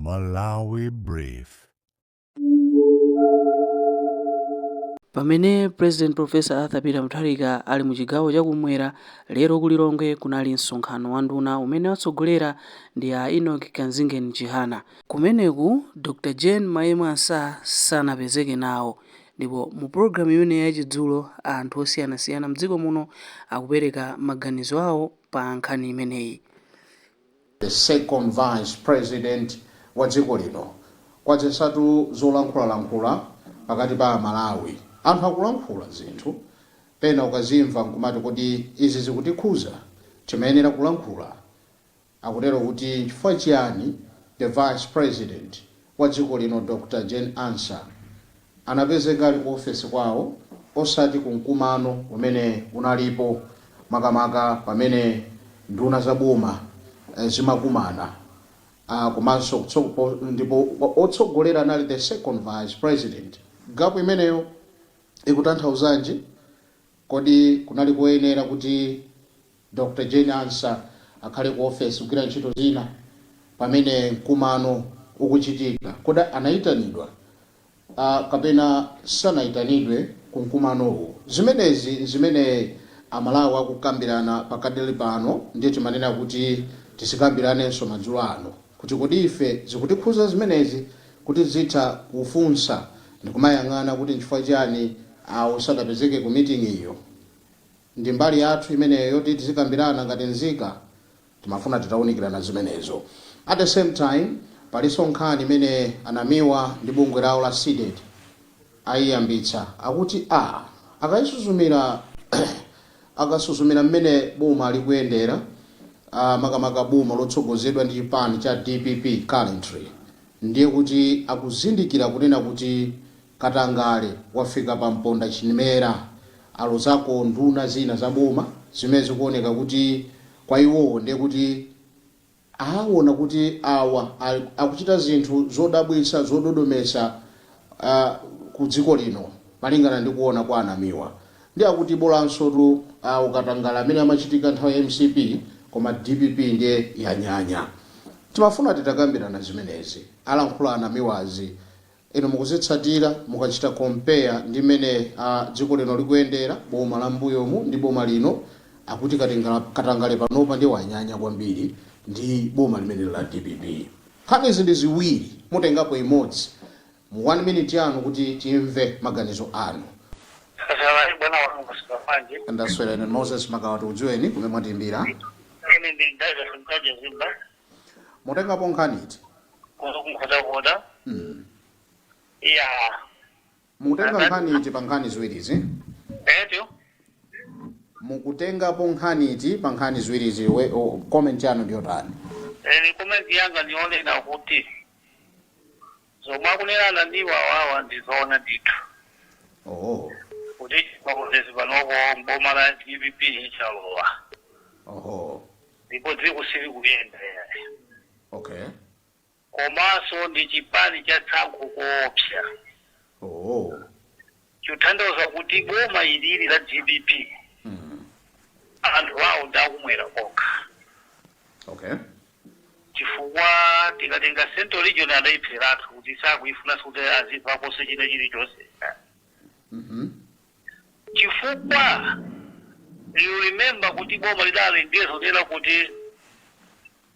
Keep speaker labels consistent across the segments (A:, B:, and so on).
A: Malawi Brief.
B: Pamene President Professor Arthur Peter Mutharika ali mu chigawo chakumwera, lero ku Lilongwe kunali msonkhano wa nduna umene watsogolera ndi a Enoch Kamzingeni Chihana. Kumeneku Dr Jane Mayemu Ansah sanapezeke nawo ndipo mu pologalamu imeneyi ya Chidzulo anthu osiyanasiyana mdziko muno akupereka maganizo awo pa nkhani imeneyi.
C: The second vice president wa dziko lino kwadzetsatu zolankhulalankhula pakati pa Amalawi. Anthu akulankhula zinthu pena ukazimva nkumati kodi izi zikutikhuza? Timayenera kulankhula? Akutero kuti chifukwa chiyani the vice president wa dziko lino Dr Jane Ansah anapezeka ali ku ofesi kwawo osati ku mkumano umene unalipo makamaka pamene nduna za boma zimakumana komanso ndipo otsogolera anali the second vice president. Gap imeneyo ikutanthauzanji? Kodi kunali koyenera kuti Dr Jane Ansah akhale ku ofesi kugwira ntchito zina pamene mkumano ukuchitika? Kodi anayitanidwa kapena sanaitanidwe ku mkumanowu? Zimenezi nzimene Amalawi akukambirana pakadali pano ndiye timanena kuti tizikambiranenso madzulo ano kuti kodi ife zikutikhuza zimenezi kuti tizitha kufunsa ndikumayang'ana kuti nchifukwa chiyani awo sadapezeke ku meeting iyo? Ndi mbali yathu imeneyo yoti tizikambirana ngati nzika. Timafuna titaunikirana zimenezo. At the same time, palinso nkhani imene a Namiwa ndi bungwe lawo la Cdedi ayiyambitsa. Akuti a akayisuzumira akasuzumira mmene boma likuyendera, makamaka boma lotsogozedwa ndi chipani cha dpp currently, ndiye kuti akuzindikira kunena kuti Katangale wafika pa mponda chimera. Alozako nduna zina za boma zimene zikuoneka kuti kwa iwowo ndiye kuti awona kuti awa akuchita zinthu zodabwitsa, zododometsa ku dziko lino malingana ndi kuona kwa a Namiwa. Ndiye akuti bolansotu ukatangale amene amachitika nthawi ya mcp koma dpp ndiye yanyanya. Timafuna titakambirana zimenezi. Alankhula a Namiwazi Inu mukuzitsatira, mukachita compare ndi mmene dziko lino likuyendera, boma la mmbuyomu ndi boma lino, akuti katangale panopa ndiye wanyanya kwambiri ndi boma limeneli la dpp. Nkhanizi ndi ziwiri, mutengapo imodzi mu 1 minute yanu kuti timve maganizo anu.
D: Ndaswera bwana wanga, mwaswera bwanji?
C: Ndaswera ine Moses Makawa, tikudziweni kumene mwatiimbira.
D: Ine ndi Davidson Kaja Zimba.
C: Mutengapo nkhani iti?
D: Kuno ku Nkhotakota. Ya.
C: Mukutenga nkhani iti pa nkhani ziwirizi?
D: Etu.
C: Mukutengapo nkhani iti pa nkhani ziwirizi? Comment yanu ndiyotani?
D: Ine comment yanga ndiyonena kuti zomwe akunena a Namiwa awawa ndizoona ndithu.
C: Oh.
D: Kuti chisokonezo panopo mboma la DPP chalowa.
C: Oho.
D: Ndipo dziko silikuyenda yayi. Komanso ndi chipani cha tsankho koopsa. Chikutanthauza kuti boma ilili la dpp anthu awo ndi akumwera okha. Chifukwa tikatenga Central Region adayipheratu kuti sakuyifunanso kuti azimvakonso china chilichonse. Chifukwa you remember kuti boma lidalengeza kunena kuti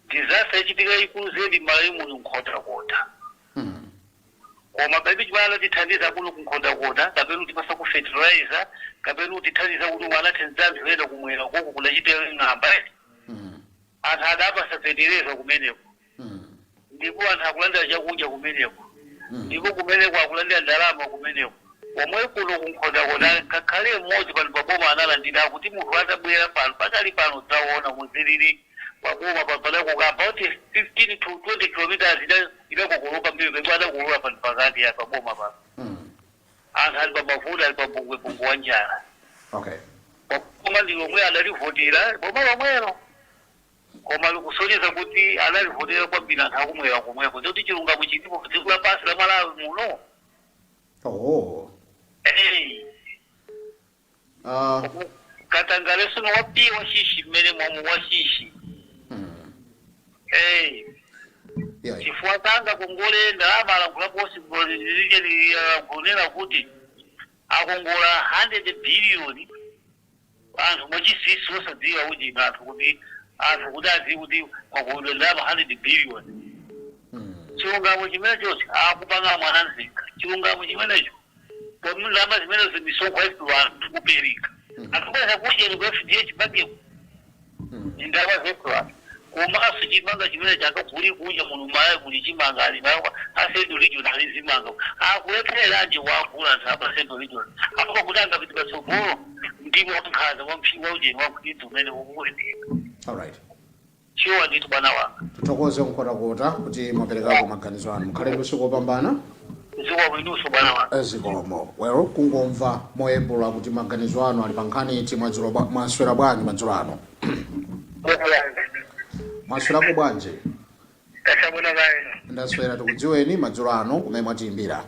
D: disaster yachitika yaikulu zedi m'Malawi muno Nkhotakota. Koma palibe chimene anatithandiza kuno ku Nkhotakota kapena kutipasa ku fertilizer kapena kutithandiza kuti umwe anathandiza anthu ena kumwera koko kunachitika ng'amba eti. Anthu adapasa fertilizer kumeneko. Ndipo anthu akulandira chakudya kumeneko. Ndipo kumeneko akulandira ndalama kumeneko. Pomwe kuno ku Nkhotakota ngakhale mmodzi pano pa boma analandira kuti munthu atabwera pano pakali pano dzaona muzilili pa boma pa padakoka about 15 to 20 kilometers idakokoloka mbiri ndipo adakolola pano pakati ya pa boma pano. Anthu ali pa mavuto ali pa mpungwepungwe wa njala. Boma ndi lomwe adalivotera boma lomwelo. Koma likusonyeza kuti analivotera kwambiri anthu akumwera komweko. Ndikuti chilungamo chilipo pa dziko lapansi la Malawi muno.
C: Oh.
D: Hey. Katangale sono wapiwa washishi mmene momwe washishi. Hey.
C: Yeah.
D: Chifukwa Chifukwa sangakongole ndalama, alankhulaponso kunena kuti akongola 100 billion anthu mwachinsinsi, osadziwa kuti anthu, kuti anthu kuti adziwe kuti kwakongoledwa ndalama 100 billion. Chilungamo chimenecho akupanga mwanamveka, chilungamo chimenecho, pomwe ndalama zimenezo misonkho yaife anthu kupereka, anthu kudya ku FDH Bank, ndalama zetu anthu. Komanso chimanga chimene chakaguli kunja muno Malawi kuli chimanga, ali nawo a Central Region ali zimanga, akulepheranji wagula anthu apa Central Region apo kuti angapite patsogolo? Ndipo wankhanza waujeni wankhwidzi umene ukukuendeka.
C: Alright.
D: Chiwa ndithu, bwana wanga.
C: Tithokoze Nkhotakota kuti mwaperekako maganizo anu. Mukhale ndi usiku wopambana.
D: Zikomo inunso, bwana wanga.
C: Zikomo. Well, kungomva moyembula kuti maganizo anu ali pa nkhani iti madzulo. Mwaswera bwanji madzulo ano? Mwaswerako bwanji?
E: Tasabona kaino.
C: Ndaswera. Tikudziweni madzulo ano, kumene mwatiyimbira?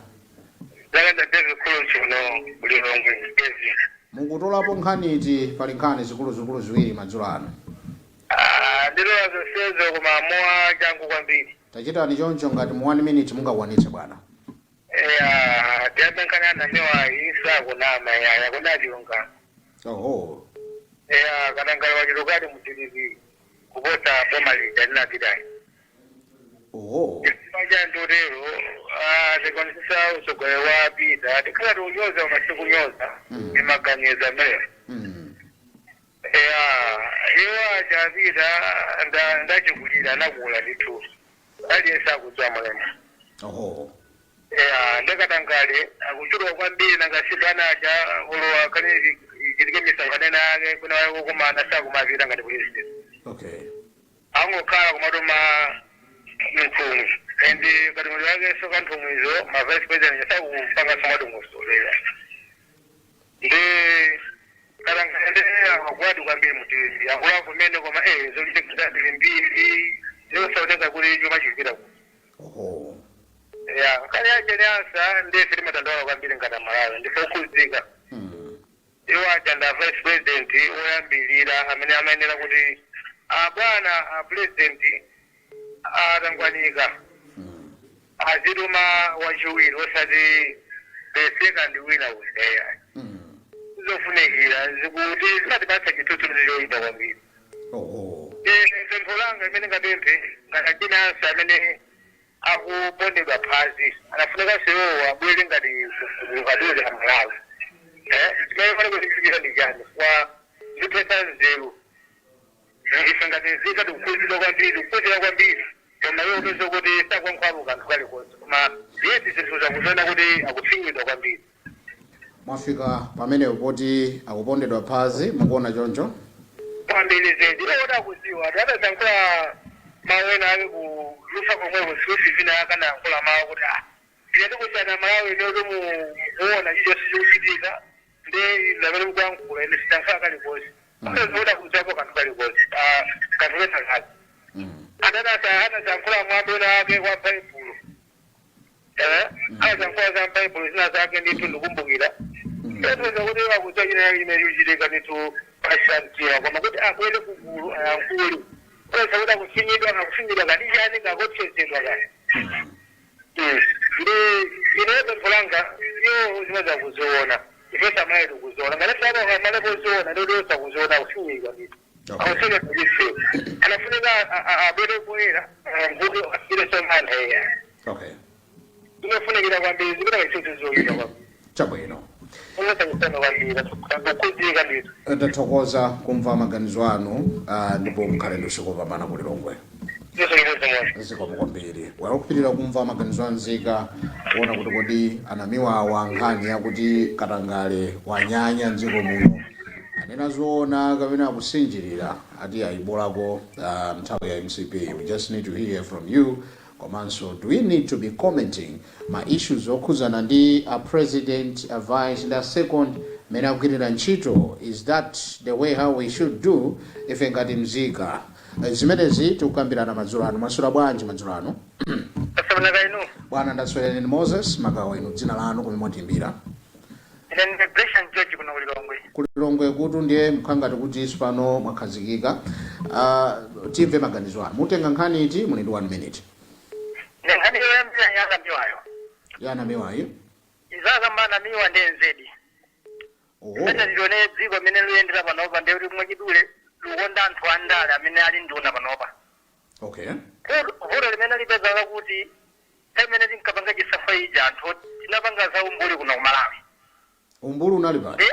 E: Zakanda David Kulonchi kuno kuLilongwe, David.
C: Mukutolapo nkhani iti? Pali nkhani zikuluzikulu ziwiri madzulo ano.
E: Ah, ndilola zonsezo koma mowa changu kwambiri.
C: Tachitani choncho, ngati mu 1 minute mungakwanitse, bwana.
E: Eya, tiyambe nkhani anamiwa isakunama ya yakunachilungamo. Eya, katangale wachulukadi mu DPP kuposa boma lija linapitayi. Chifukwa cha ndotero, tikaonesesa utsogoleri wa Peter, tikhala tikunyoza koma sikunyoza, ni maganizo amenewo. Eya, iwo achapita ndachikulira, anakula ndithu, aliyense akudziwa mulemo. Eya, ndakatangale akuchuluka kwambiri, nanga sibanaja ulowa kane chitike misonkhano ena yake kuna wakukumana sakumapita ngati president. Angokhala kumatuma nthumwi, and katumidwe kakenso ka nthumwizo, ma vice president sakupanga somadongosolo. Ndi katangale ndi akugwadi kwambiri mutili akula kumene, koma zochitika zili mbiri zosaoneka kuti chuma chikupita kuti. Ya, nkhani yache ni ndife timadandaula kwambiri ngati Amalawi, ndife okhuzika. Iwo aja nda vice president oyambirira amene amayenera kuti abwana a president atangwanika azituma wachiwiri, osati the second wina useya. Zofunikira zikuti zimatipatsa chithunzithunzi choyipa kwambiri. Pempho langa imene ngapemphe, ngati achinanso amene akupondedwa phazi, anafunika iwowo abwere ngati kaduze amalawi. Chimene fane kuchitikira ndi chani? Kwa zipesa nzeru, ife ngati nzika tikukhuzidwa kwambiri, tikukhuzira kwambiri, koma iwo upeza kuti sakuyankhulapo kanthu kalikonse, koma yeti zinthu zakuzoona kuti akupsinyidwa kwambiri.
C: Mwafika pamenepo poti akupondedwa phazi, mukuona choncho?
E: Kwambiri zedi. Iwo kuti akuziwa ati atasankhula mawu ena ake ku lufa komweko, sikuti vina akanayankhula mawu kuti ah, ine ndikusiyana Malawi ine mukuona chichonse chikuchitika ndi amene mukuyankhula, ine sitankhula kalikonse. Kuti akuziwapo kanthu kalikonse, kanthu kena kake. Anasankhula mwambo ena ake kwa Baibulo, anasankhula za Baibulo zina zake ndithu, ndikumbukira epeza kuti akudziwa china chake chimene chikuchitika ndithu pashamtima, koma kuti abwere kugulu ayankhule, pesa kuti akufinyidwa, akakufinyidwa kadi chani, kakopsezedwa kani. Ndi ine pempho langa, iwo zimene akuziona, ife samayi tikuziona, ngati amale kuziona ndoti osakuziona, akufinyidwa ndithu. Akufinyidwa ndithu, anafunika abwere poyera ayankhule, asire somantha eya. Inofunikira kwambiri, zipita kachitsuzo zoyipa kwambiri.
C: Chabwino.
E: Unosakusana kwambiri, kukhuzika ndithu.
C: Ndathokoza kumva maganizo anu, ndipo mukhale ndi usiku wopambana ku Lilongwe.
E: Zikomo.
C: Zikomo kwambiri. Wakupitirira kumva maganizo anzika, kuona kuti kodi anamiwawa nkhani yakuti katangale wanyanya mdziko muno, anena zoona kapena akusinjirira, ati ayibolako nthawi ya MCP? We just need to hear from you. Komanso, do we need to be commenting ma issues okhuzana ndi a president, a vice ndi a second, mmene akugwirira ntchito? Is that the way how we should do ife ngati mzika? Zimenezi tikukambirana madzulo ano. Mwaswera bwanji madzulo ano?
E: Asamanaka inu.
C: Bwana, ndaswera. Ine Moses Magawa. Inu dzina lanu, kumene mwatimbira?
E: Ine ndi Breshan George kuno kuLilongwe.
C: KuLilongwe kutu ndiye mkhangati kuti pano mwakhazikika. Timve maganizo anu. Mutenga nkhani iti? Muli ndi 1 minute.
D: Nkhani yoyambira yanamiwayo.
C: Yanamiwayo.
D: Izakamba anamiwa ndi nzedi. Pene lilone dziko amene luyendera panopa, ndi kuti mwachidule lukonda anthu andale amene ali nduna panopa. Vuto limene lipeza lakuti pamene tinkapanga chisankho ija, anthu tinapanga za umbuli kuno ku Malawi.
C: Umbuli unali pati?
D: Ndi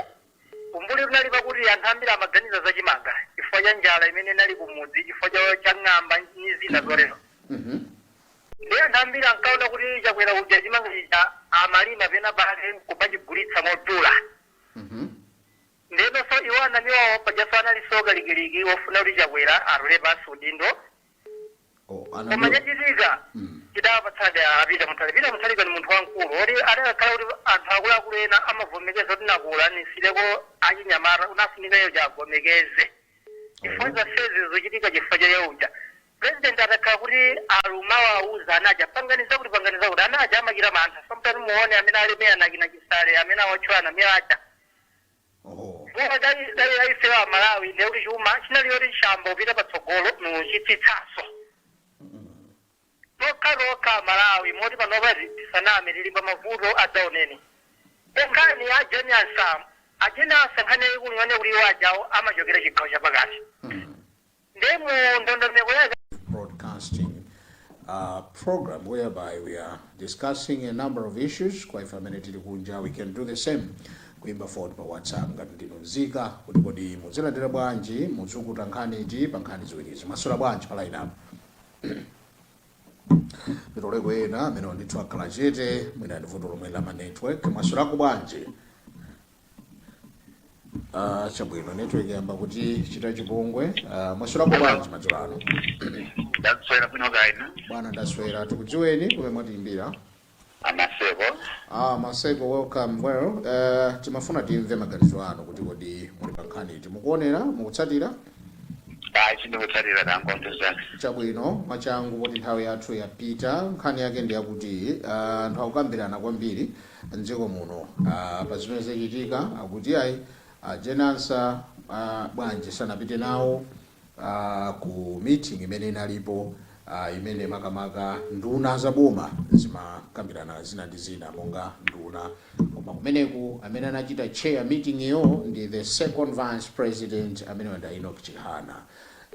D: umbuli unali pakuti anthu ambiri amaganiza zachimanga chifukwa cha njala imene inali kumudzi, chifukwa cha ng'amba ni zina zotero. Ndi anthu ambiri ankaona kuti Chakwera uja chimanga chija amalima pena pake kumachigulitsa modula. Ndiponso iwo anamiwawo pajaso analiso kalikiliki wofuna kuti Chakwera atule pansi udindo. Koma chachitika chidapatsadi apita Mutharika. Peter Mutharika ni munthu wamkulu woti adakakhala kuti anthu akuluakulu ena amavomekeza kuti nakula, nisireko achinyamata, unafunika iyo avomereze chifukwa zonsezi zochitika chifukwa cha yeuja president. Atakhala kuti alumawauza anaja, "Panganiza kuti, panganiza kuti," anaja amachita mantha. Sometimes muone amene alemera nakina Chisale amene awatchula anamiwa aja. Chuma dali laifewa Malawi, ndiye kuti chuma chinali yoti chamba upita patsogolo nuchitsitsaso tokha tokha Malawi, moti panopa tisaname tili pa mavuto adzaoneni. Nkhani ya Jane Ansah, a Jane Ansah, nkhani yayikulu yone kuti iwo ajawo amachokera chigawo chapakati, ndiye mu ndondomeko yake
C: Broadcasting program whereby we are discussing a number of issues. Kwa ife amene tili kunja, we can do the same, kuimba phone pa WhatsApp ngati ndinu nzika, kuti kodi muzilandira bwanji, muzukuta nkhani iti pa nkhani ziwirizi. Mwaswera bwanji pa line up? Nditoleko ena amene ndithu akhala chete, mwina ndi vuto lomwe la ma network. Mwaswerako bwanji? Chabwino, network yamba kuti chita chipongwe. Mwaswerako bwanji madzulo ano?
D: Ndaswera bwino kaina.
C: Bwana, ndaswera. Tikudziweni, kumene mwatiyimbira?
D: Amaseko.
C: Ah, Maseko, welcome. Well, timafuna timve maganizo anu kuti kodi muli pa nkhani iti, mukuonera, mukutsatira?
D: Ayi, sindikutsatira, tangondiuzani.
C: Chabwino, mwachangu poti nthawi yathu yapita. Nkhani yake ndi yakuti anthu akukambirana kwambiri mdziko muno pa zimene zachitika. Akuti ayi, Jane Ansah bwanji sanapite nawo ku meeting imene inalipo, imene makamaka nduna zaboma zimakambirana zina ndi zina monga nduna, koma kumeneku amene anachita chair meeting iyo ndi the second vice president amene wanda Enoch Chihana,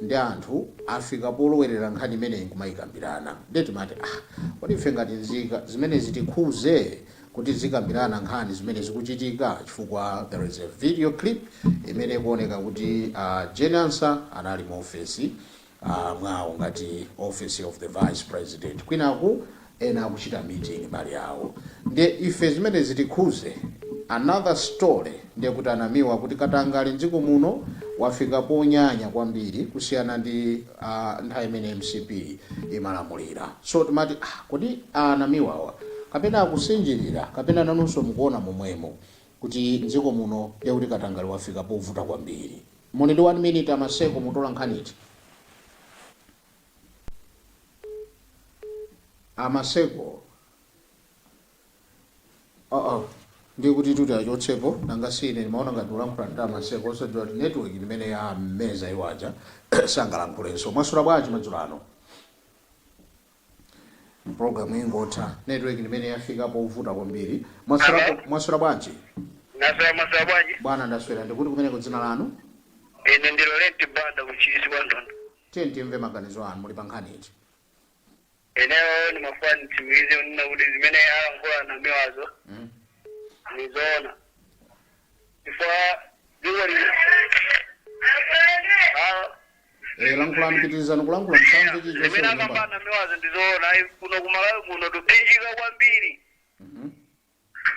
C: ndi anthu afika polowerera nkhani imeneyi nkumayikambirana. Ndiye timati, ah, kodi ife ngati nzika zimene zitikhuze kuti zikambirana nkhani zimene zikuchitika, chifukwa there is a video clip imene ikuoneka kuti Jane Ansah anali mu ofesi mwawo ngati office of the vice president, kwinaku ena akuchita meeting mbali yawo. Ndiye ife zimene zitikhuze? Another story ndiye kuti anamiwa kuti katangale mdziko muno wafika ponyanya kwambiri kusiyana ndi nthawi imene MCP imalamulira. So timati, ah, kodi anamiwawa kapena akusinjirira, kapena nanunso mukuona momwemo kuti mdziko muno ndiye kuti katangale wafika povuta kwambiri? Muli ndi 1 minute, Amaseko, mutola nkhaniti. Amaseko, oh, ndiye kuti tuti achotsepo. Nanga sine ndimaona ngati ulankhula ndi Amaseko, osadziwa kuti network imene yameza iwaja sangalankhulenso. Mwaswera bwanji madzulo ano? Program ingotha, network imene yafika povuta kwambiri. Mwaswera, mwaswera bwanji?
D: Ndaswera. Mwaswera bwanji?
C: Bwana, ndaswera. Ndikuti kumeneko, dzina lanu?
D: Ine ndi Lorenti Banda, kuchisi kwa Ndondo.
C: Tiye timve maganizo anu, muli pa nkhani iti?
D: Ineyo ndimafuna nditsimikize kunena kuti zimene alankhula namiwazo nizoona, chifukwa dziko lino.
C: Eh, lankhulani, pitirizani kulankhula, musamve chilichonse.
D: Zimene akamba namiwazo ndizoona. Ayi, kuno kumalawi kuno tuphinjika kwambiri.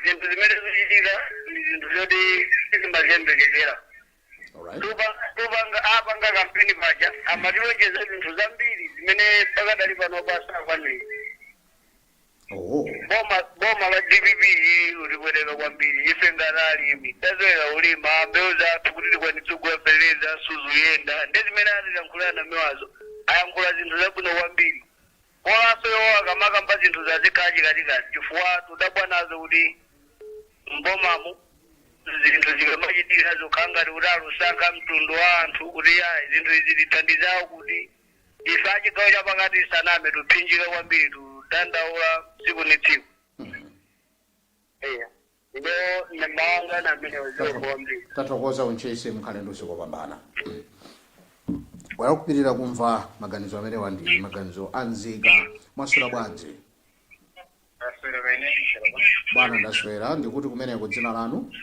D: Zinthu zimene zikuchitika ndi zinthu zoti sizimaziyembekezera. Tupanga apanga kampeni paja amatilonjeza zinthu zambiri zimene pakadali pano pasakwanira. Boma la DPP lilibwereka kwambiri. Ife ngati alimi tazolera ulima mbewu zathu kuti tikwanitse kugula feteleza suzuyenda. Ndi zimene atilankhulira namiwazo, ayankhula zinthu zabwino kwambiri. Kolanso iwo akamakamba zinthu zazikhala chikatikati, chifukwa tudabwa nazo kuti mbomamu zinthu zikamachitika zikukhala ngati kuti alusankha mtundu wa anthu kuti ya zinthu izi tithandizawo, kuti ife achigawo chapakati saname tuphinjika kwambiri.
E: Kudandaula tsiku ndi tsiku. Eya, ino nemawanga namene kwambiri.
C: Tathokoza, Unchisi, mukhale ndi usiku wopambana. Wayakupirira kumva maganizo amenewa ndi maganizo anzika. Mwaswera bwanji?
E: Aswera kaine.
C: Bwana, ndaswera. Ndikuti kumeneko, dzina lanu?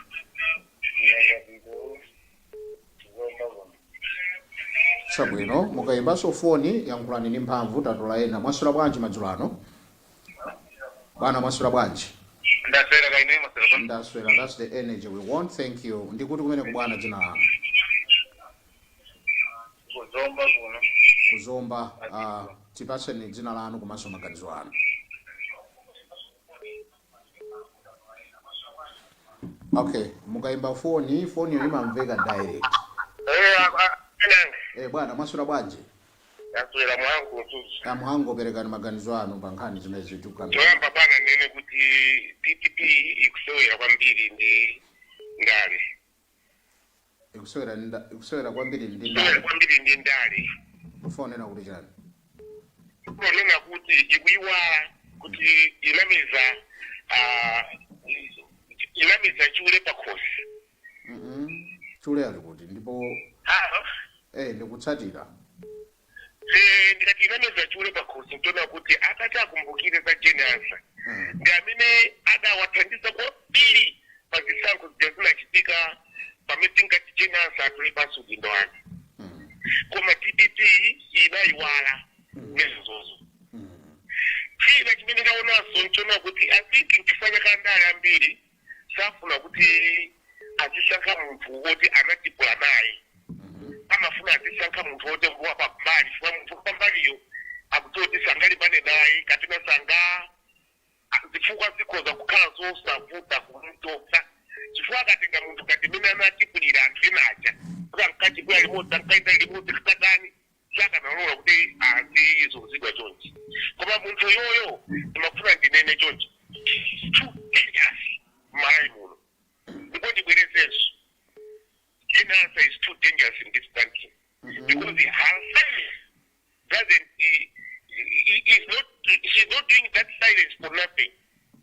E: Ndingatito Zomba kuno.
C: Chabwino, mukayimbanso foni yankhulani ndi mphamvu. Tatola ena. Mwaswera bwanji madzulo ano, bwana? Mwaswera bwanji?
E: Ndaswera kaine, maswera?
C: Ndaswera. That's the energy we want, thank you. Ndikuti kumeneko bwana, dzina lanu?
E: Kuzomba kuno.
C: Kuzomba. Tipatseni dzina lanu komanso maganizo anu. Okay, mukayimba foni, foniyo imamveka direct.
E: Enange.
C: Bwana, mwaswera bwanji?
E: Ndaswera, mwangu msuzi.
C: Amhango, perekani maganizo anu pa nkhani zimene zitukambira.
E: Choyamba bwana, nene kuti DPP ikusewera kwambiri ndi ndale.
C: Ikusewera kwambiri ndi
E: Kusewera
C: ndale?
E: kwambiri ndi ndale.
C: Kufonera kuti chani?
E: Kunena kuti ikuyiwala kuti inamiza inamiza chule pakhosi.
C: Chule ali kuti ndipo?
E: Ah.
C: Ndikutsatira.
E: Ndikati inamiza chule pakhosi, ntoona kuti akati akumbukire za Jane Ansah, ndi amene adawathandiza kwambiri pa zisankho zija zinachitika pamene tingati Jane Ansah atule pansi udindo wake. Koma DPP inayiwala nezozozo. China chimene ndaonanso nchoona kuti I think nchifukwa chake andale ambiri safuna kuti azisankha munthu woti anatipula naye. Amafuna azisankha munthu woti wa pambali, chifukwa munthu wapambaliyo akudziwa kuti sangalimbane naye kapena sanga zifukwa zikhoza kukhala zosavuta kumuchotsa, chifukwa akatenga munthu ngati mene anatipulira anthu ena aja kuti ankachipula limodzi, ankaenda limodzi, kakatani, sakanalola kuti azizunzidwa chonchi. Koma munthu yoyo ndimafuna ndinene chonchi, too dangerous m'Malawi muno. Ndipo ndibwerezenso, Jane Ansah is too dangerous in this country because her silence doesn't is not, she's not doing that silence for nothing.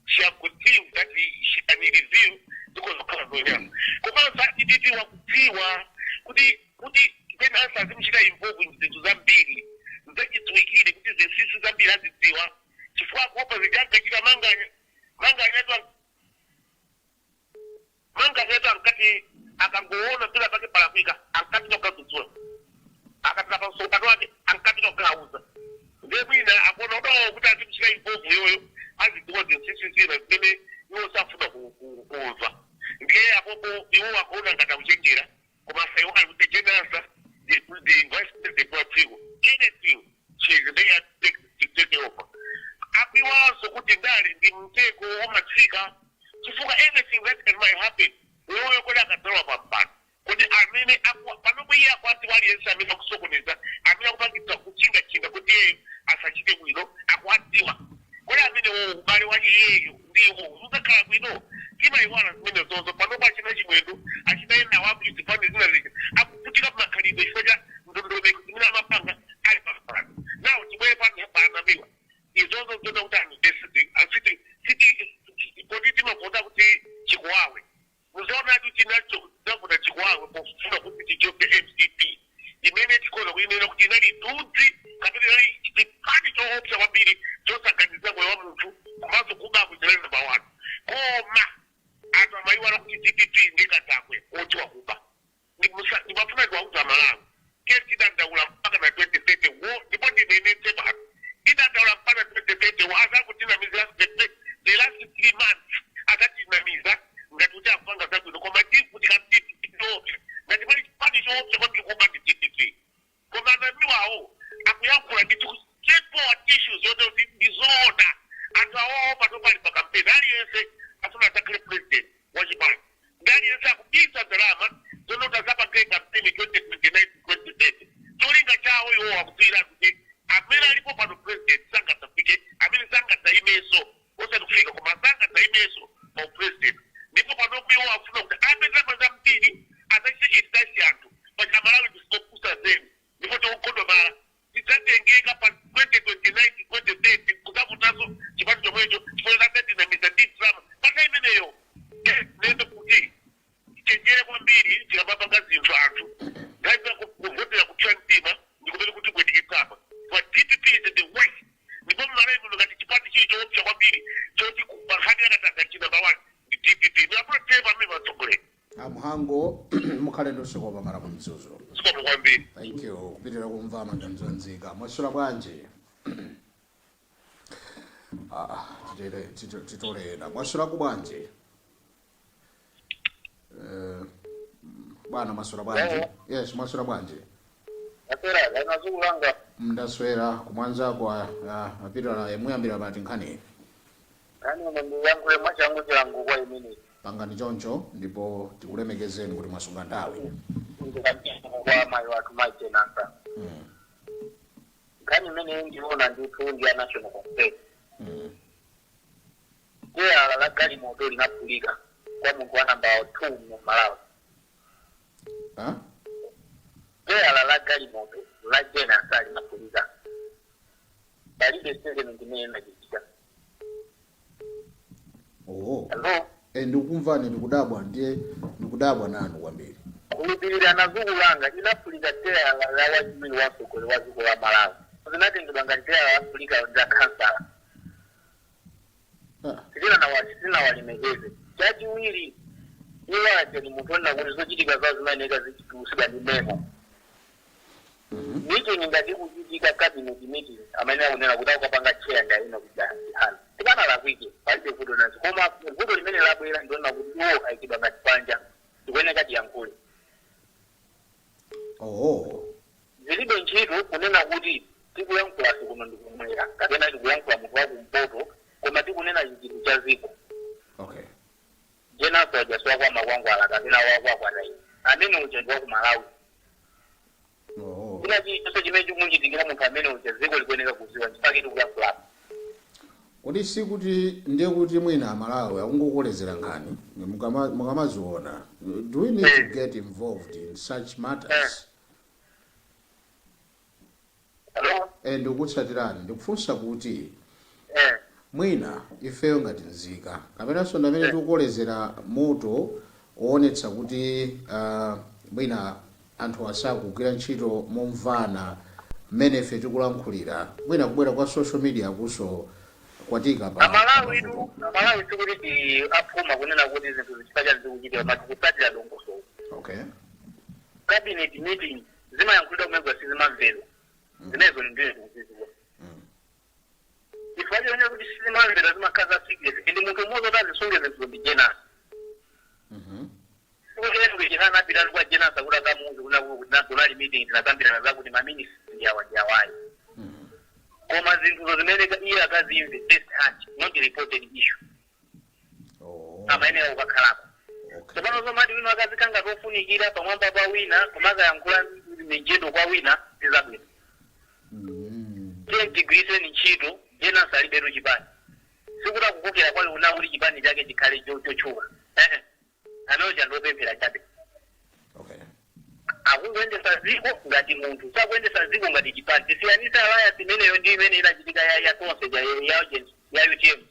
E: She have got things that she can reveal because kukhala zonyama. Komanso a DPP wakudziwa kuti Jane Ansah azimuchita involve in zinthu zambiri zachidziwikire kuti zinsinsi zambiri azidziwa, chifukwa akuopa zija ankachita Manganya. Manganya ankati akangoona pila pake palakwika ankapita kukadzudzula, akapita pa msonkhano wake ankapita kukauza. Ndiye mwina akuona udawo kuti azimuchita involve yoyo azidziwa zinsinsi zina zimene iwo safuna kumva. Ndiye apopo iwo akuona ngati akuchenjera, koma asaiwale kuti Jane Ansah, the vice president wa dziko, anything she is there to take over. Akuiwalanso kuti ndale ndi mtego umatsika, chifukwa anything that can might happen wewe kodi akadzalowa pampando kuti amene panopo iye akuwadziwa aliyense amene akusokoneza, amene akupangitsa kuchingachinga kuti iyeyo asachite bwino, akuwadziwa. Kodi amene wo ubale wa iyeyo ndiwo udzakhala bwino? Timayiwala zimene zozo. Panopo achina Chimwendo, achina ena wakuchizipani zina zija akuvutika makhalidwe chifukwa cha ndondomeko zimene amapanga ali pampando. Nawo tibwere panamiwa izozo zoona kuti anthu siti poti timavota kuti chikuwawe. Muzaonatu chinacho tinavota chikuwawe pofuna kuti tichoke MCP imene tikhoza kuinena kuti inali dhudzi kapena inali chipani choopsa kwambiri, chosaganiza moyo wa munthu komanso kuba kuchilani number one. Koma anthu amayiwala kuti DPP ndi katakwe odziwa kuba.
D: Chifukwa adatinamiza ndi drama pata imeneyo. Nende kuti chenjere kwambiri tikamapanga zinthu. Anthu ngaiza kuvotera kupsya mtima ndikumene kuti kwetikitsapa, but DPP is the worst. Ndipo mmalawi muno ngati chipani chili choopsa kwambiri choti pankhani yakatanga chi number one ndi DPP. Ndiyapuloteva amene matsogoleri.
C: Amhango, mukhale ndi usiku wopambana ku Mzuzu.
D: Zikomo kwambiri.
C: Thank you. Kupitirira kumva maganizo anzika. Mwaswera bwanji? Ah, titolera. Mwaswerako bwanji? Bwana, mwaswera bwanji? Yes, mwaswera bwanji?
E: Asera kainazukulanga.
C: Ndaswera. Kumwanzako apitala muyambira pati nkhani?
E: Kani ine ndiyankhule mwachangu changu kwa imene.
C: Pangani choncho, ndipo tikulemekezeni kuti mwasunga nthawi.
E: Kwa mayi wathu mayi Jane Ansah, nkhani imene ndiona ndithu ndi ya national concern. Teyala la galimoto linaphulika kwa munthu wa namba 2 mu Malawi.
C: Ah?
E: Teyala la galimoto la Jane Ansah linaphulika, palibe statement imene inachitika.
C: Oh.
E: Hello?
C: E, ndikukumvani. Ndikudabwa, ndiye ndikudabwa nanu kwambiri.
E: Khulupirira nazukulanga, inaphulika teyala la wachiwiri wa mtsogoleri wa dziko la Malawi, zinatengedwa ngati teyala laphulika za khansala.
C: Ah.
E: Sitinawalemekeze. Chachiwiri, iwo aja ni munthu onena kuti zochitika zawo zimayeneka zichitulusidwa ndi memo. Meeting ngati kuchitika cabinet meeting, amene akunena kuti akukapanga chair ndi ayina kujahana, tikanalakwike, palibe vuto nazo. Koma vuto limene labwera ndiona kuti iwo ayikidwa ngati panja, tikuyeneka tiyankhule.
C: Oh.
E: Zilibe ntchito kunena kuti tikuyankhula kuno ndikumwera kapena tikuyankhula munthu wakumpoto, koma tikunena chinthu cha ziko. Jane Ansah uja siwakwa Makwangwala kapena wakwakwata ine, amene uja ndi waku Malawi.
C: Oh.
E: China chilichonse chimene chikumuchitikira munthu amene uja, dziko likuyeneka kuziwa, nchifukwa tikuyankhulapo.
C: Kodi sikuti ndiye kuti mwina Amalawi akungokolezera nkhani? Mukamaziona, do we need to get involved in such matters?
E: Hello?
C: Ndikutsatirani. Ndikufunsa kuti mwina ifeyo ngati nzika kapenanso ndamene tikukolezera moto woonetsa kuti mwina anthu asakugwira ntchito momvana mmene ife tikulankhulira, mwina kubwera kwa social media kuso kwatika pa
E: Amalawi tu, Amalawi sikuti ti aphuma kunena kuti zinthu zichita chani zikuchitika, koma tikutsatira dongosolo. Cabinet meeting zimayankhulidwa kumene sizimamvedwa, zimenezo ndiye tikuzidziwa. Chifukwa chonena kuti sizimamvedwa, zimakhala za secret, ndi munthu mmodzi kuti azisunge zinthuzo ndi Jane Ansah. Sikuti kuchihana apita kwa Jane Ansah kuti akamuuze kuna kuti kunali meeting, tinakambirana zakuti, maminista ndi awa ndi awayi. Koma zinthuzo zimene iye akazimve first hand, not reported issue. Amayenera kukakhalako. Tsopano zomati wina akazikanga tofunikira pamwamba pa wina kumakayankhula mijedo kwa wina sizabwino. Tiye tigwiriseni ntchito. Jane Ansah alibetu chipani, sikuti akukokera kwa una kuti chipani chake chikhale chotchuka. Ehe, amene ndiopemphera chabe. Akuyendesa dziko ngati munthu, sakuyendesa dziko ngati chipani. Tisiyanise alliance imeneyo ndi imene inachitika ya Tonse ya UTM.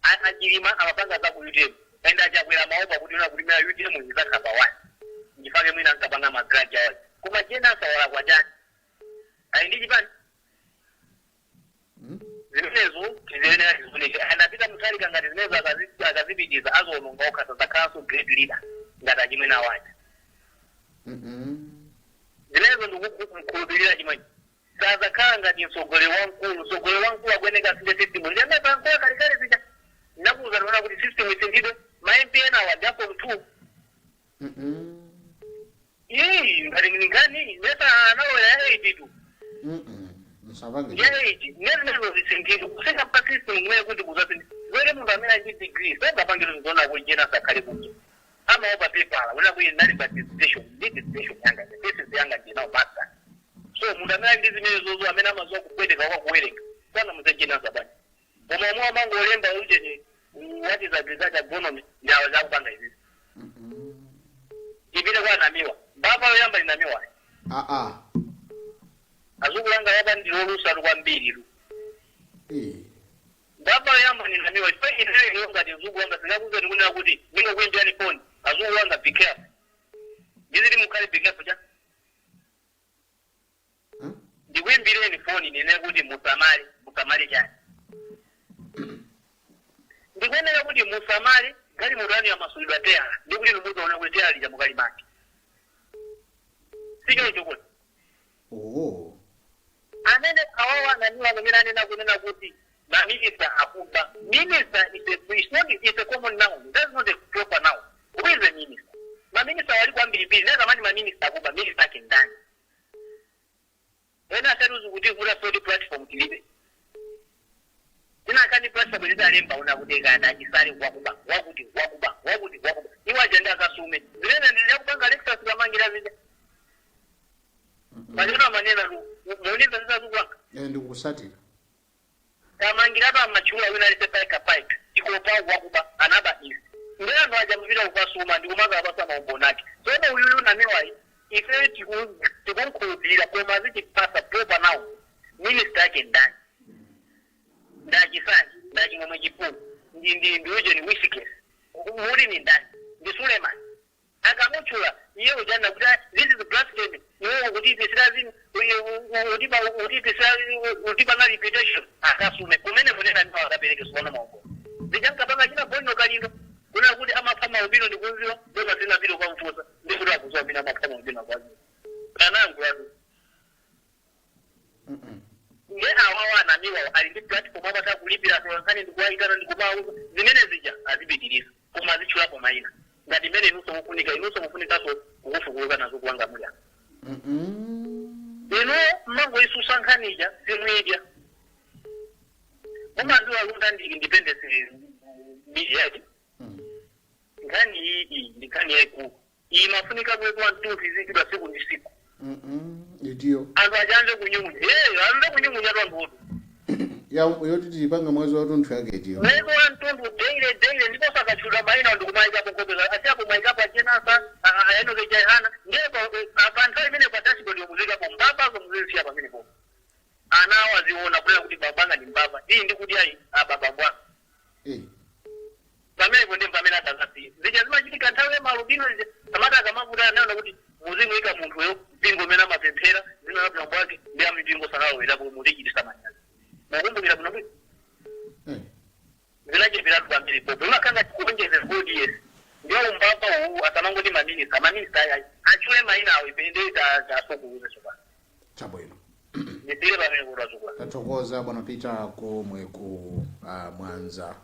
E: Achilima amapanga za ku UTM and Achakwera amaopa kuti una kuti mena UTM izakhala pa one, ndifake mwina ankapanga magraji awazi. Koma Jane Ansah walakwa chani? Ali ndi chipani? Zimenezo tiziyenera tizioneke. Anapita Mutharika ngati zimenezo akazipitiza aziononga okha, sazakhalanso great leader ngati achimwene awaja. Zimenezo ndikukhulupirira chimwene, sazakhala ngati mtsogoleri wamkulu. Mtsogoleri wamkulu akuyeneka asinthe system. Ndiyamene pankola kalekale zija ndakuuza, tiona kuti system isinthidwe, ma MP ena awa ndi a form 2. Iyi ngati nkhani mesa analowera ya 8 tu.
C: Msapange.
E: Ya 8 nezimenezo zisinthidwe, kusintha pa system kumene kuti kuzasintha zere. Munthu amene ali ndi degree sangapangire zoona kuti Jane asakhale kuja, amaopa pepala kunena kuti ndali pa dissertation, ndi dissertation yanga, thesis yanga ndinawo master. So munthu amene ali ndi zimene zozo, amene amaziwa kupweteka kwa kuwerenga, sanamuze Jane Ansah bwanji? Koma omwe amangolemba ujeni, what is agriculture, agronomy, ndi awo zakupanga izizi. Tipite kwa Namiwa. Mbava yoyamba ni Namiwa.
C: Ah ah.
E: Azukulanga yapa ndi lolusatu kwambiri tu.
C: Eh.
E: Mbava.
D: Namiwa, chifukwa ineyo ngati mzukulu wanga singakuze ndikunena kuti ndingokuimbirani foni, "Azukulu wanga, be careful." Ndiziti mukhale be careful cha?
C: Hmm?
D: Ndikuimbireni foni nene kuti musamale, musamale chani? Ndikuyenera kuti musamale galimoto yanu yamasulidwa teyala, ndikuti muzaona kuti teyala lija mukalimake, sichoncho kuti?
C: Oh.
D: Amene awawa Namiwa amene anena kunena kuti maminista akuba, minister is a, is not, is a common noun. That's not a proper noun. Who is a minister? Maminista wali kwambirimbiri. Neza mani maminista akuba, minister ake ndani? Ena asati kuti kula soti platform tilibe, tinakani platform lidalemba una kuti kana achisale wakuba, wakuti wakuba, wakuti wakuba, iwo aja akasume zimene ndizakupanga Lexus kamangira zija pachona manena muoniza zizazukupanga.
C: Eh, ndikusatira.
D: Kamangira pa machula wina alise paika paika ikopa wakuba, anaba izi, ndi anthu aja mupita kukasuma ndikumaka apasa maumboni ake. Tsono uyuyu Namiwayi ife tikumkhulupirira, koma zichipasa proper noun, minister yake ndani? Ndachisani, ndachimwemwe chipungu, ndi ujeni Whiskes, muli ni ndani? Ndi Suleiman. Akamutchula iye ujana kuti, "Ah, this is blasphemy, iwe ukutipisira zinu, utipisira, utipanga reputation." Akasume kumene kunena ndiwo akapereke sukana maumboni. Zichankapanga china Bon Kalindo kuna kuti amapha maubino, ndikunziwa boma sinapita kwamfusa, ndikuti akuziwa amene amapha maubino akwaziwa kanangu yatu. Nge awawa anamiwa ali ndi platform, amata kulipira atolankhani ndikuwayitana ndikumawuza zimene zija, azipitiriza koma azitchulapo mayina ngati imene inunso mufunika, inunso mufunikanso kukufukuluka nazo kuwanga muli apa. Inu mmangoisusa nkhanija, simuyidya, mumaziwa kuti ndi independence media iti. Nkhani iyi ndi nkhani yayikulu iyi, mafunika mwezi wa mtunthu izikidwa siku ndi siku.
C: Itiyo?
D: Anthu achanze kunyung'unya, hey, amve kunyung'unya twanthutu.
C: Ya, yoti tiyipanga mwezi wathunthu yake itiyo?
D: Mwezi wa mtunthu, daily daily, ndipo sakachula mayina ndikumayikapo nkhope, asiyapo mayikapo achenasa a Enoch Chihana, ndipo pa nthawi imene pa dashboard yomuzikapo mbavazo muzisiya pamenepo, ana awo aziona kulera kuti babanga ndi mbava iyi ndikuti ayi ababambwa. Pamenepo ndi pamene atazasiya zija zimachitika nthawi ya malubino zija, amati akamavuta anaona kuti muzimuyika munthuyo mpingo umene amapemphera, zina la mlambo wake ndi amipingo sanalowerapo, mutichitisa manyazi. Mukumbukira bwino bwino? Zinacheperatu kwambiri popo, imakanga tikuonjezera ODS ndiwo umbava uwu. Asamangoti maminista, maminista ayayi, achule mayina awo, ife ndi tasukuluze sopano.
C: Chabwino.
D: Ndisire pamene kuti azukula.
C: Tathokoza, bwana Peter, komwe ku Mwanza.